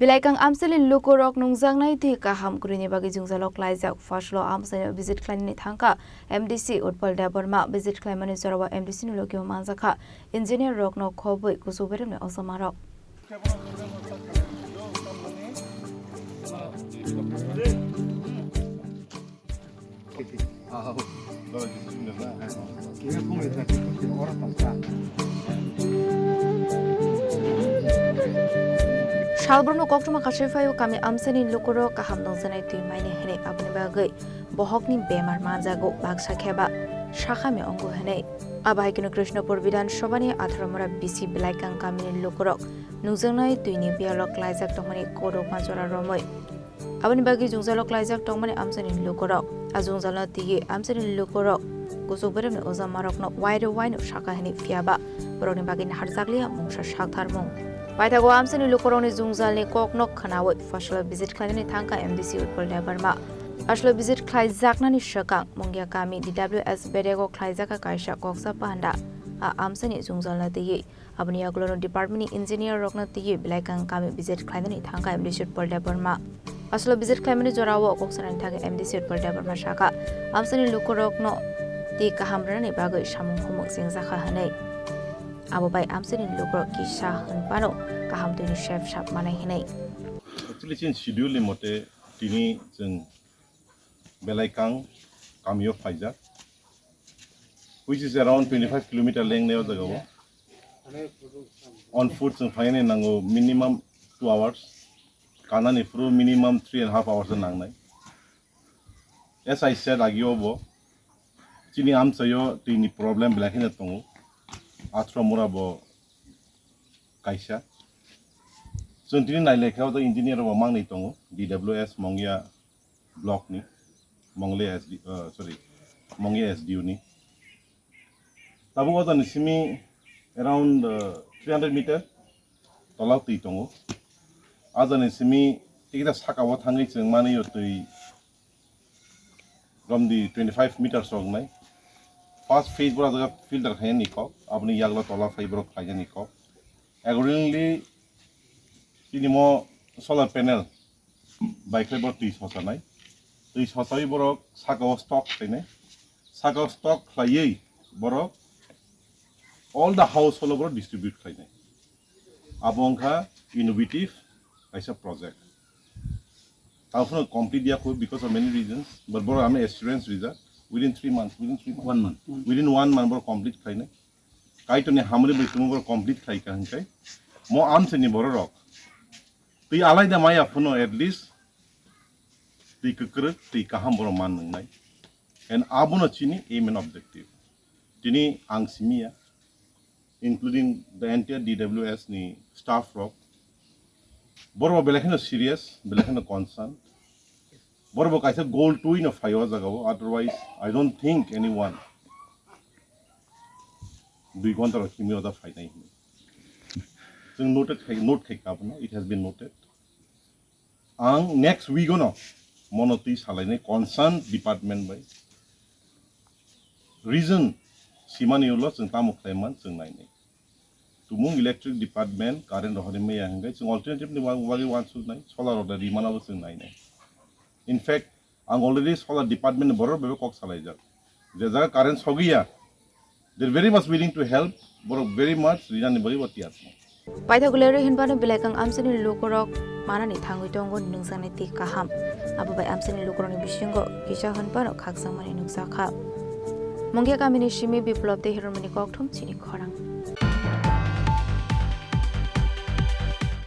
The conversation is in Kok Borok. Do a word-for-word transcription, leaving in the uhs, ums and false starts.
Belaikang amchaini lukurok nungjaknai twi kaham kwrwini bagwi jwngjalo klaijak. Phasalo amchaino visit khlainani thangkha M D C Utpal Debbarma. Visit khlaimani jorao M D C ni logio manjakha engineer rokno khobwi kuchuk beremni ojamarok. Salbrumno koktwma kasui phaio kami amchaini lukurok kaham nungjaknai twi maini hwnwi, aboni bagwi bohokni bemar manjago, baksa khe ba sakha mia wngo hwnwi. Abo hai kheno Krishnapur Bidhan Sabhani atharo mora bisi Belaikang kamini lukurok nungjaknai twini biyalo klaijak tongmani kokrokma jora romwi. Aboni bagwi jwngjalo klaijak tongmani amchaini lukurok. A jwngjalno twiwi amchaini lukurok kuchuk beremni ojamarokno wairwi waino sakha hwnwi, phiyaba borokni bagwi naharjakliya mungsa saktharmung. Paithago amchaini lukurokni jwngjalni kokno khwnawi phasalo visit khlainani thangkha M D C Utpal Debbarma. Phasalo visit khlaijaknani swkang Mungia kami D W S bedego khlaijakha kaisa koksa panda. A amchaini jwngjalno twiwi Aboni yagulono department ni engineer rokno twiwi Belaikang kami visit khlainani thangkha M D C Utpal Debbarma. Aswkno visit khlaimani jorao kok sanani thangwi M D C Utpal Debbarma sakha, amchaini lukurokno twi kaham rwnani bagwi samung humung chengjakha hwnwi. Abo bai amchaini lukurok kisa hwnphano kaham twini sep sap manai hwnwi. Actually, chini schedule ni mote tini chwng Belaikang kamio phaijak, which is around twenty-five kilometer length ni o jaga o. On foot chwng phainani nango minimum two hours, kanani phuru minimum three and a half hours nangnai. As I said, agio bo chini amchaio tini problem belai kheno tongo, athro mura bo kaisa. Chwng tini nailekha o engineer bo mangni tongo, D W S Mongia block ni, Mongle S D, uh, sorry, Mongia S D O ni. Tabuk o jani simi around, uh, three hundred meter tola twi tongo. A jani simi tikita saka o thangwi chwng mani o twi romdi twenty-five meters rok nai. First phase bora jaga filter khainani kok, aboni yaglo tola phai borok khlainani kok. Accordingly, tini mo solar panel bai khe borok twi sosanai. Twi sosawi borok saka o stock khlainai. Saka o stock khlaiwi borok all the household o borok distribute khlainai. Abo wngkha innovative kaisa project. Tamo phano complete ya kho because of many reasons, but borok ami assurance rijak within three months, within three months. One month. Within one month borok complete khlainai. Kaitorni hamri bai tongma borok complete khlai kha hwnkhai mo amchaini bororok twi alaida maya phano at least twi kwkrwk, twi kaham borok man nwngnai. And abono chini aim and objective. Tini ang simiya, including the entire D W S ni staff rok, borok belai kheno serious, belai kheno concern. Borok bo kaisa goal twi no phaio o jaga o, otherwise I don't think anyone dui ghonta rok himwi oda phainai hwnwi. Chwng noted khai, note khai kha abono, it has been noted. Ang next week ono mono twi salainai concern department bai. Reason simani ulo chwng tamo khlaiman chwng nainai. Tumung electric department current rohorwi maya hwnkhe chwng alternative ni bagwi wansuknai, solar order rimano bo chwng nainai. In fact, ang already solar department ni borok bai kok salaijak. Je jaga current sogwi ya, they're very much willing to help, borok very much rinani bagwi bo tiyar. Paithago lerwi hinphano Belaikang amchaini lukurok manani thangwi tongo nungjaknai twi kaham. Abo bai amchaini lukurokni bisingo kisa hinphano khakchangmani nukjakha. Mungia kamini simi Biplop tei Hiromoni kokthum chini khorang.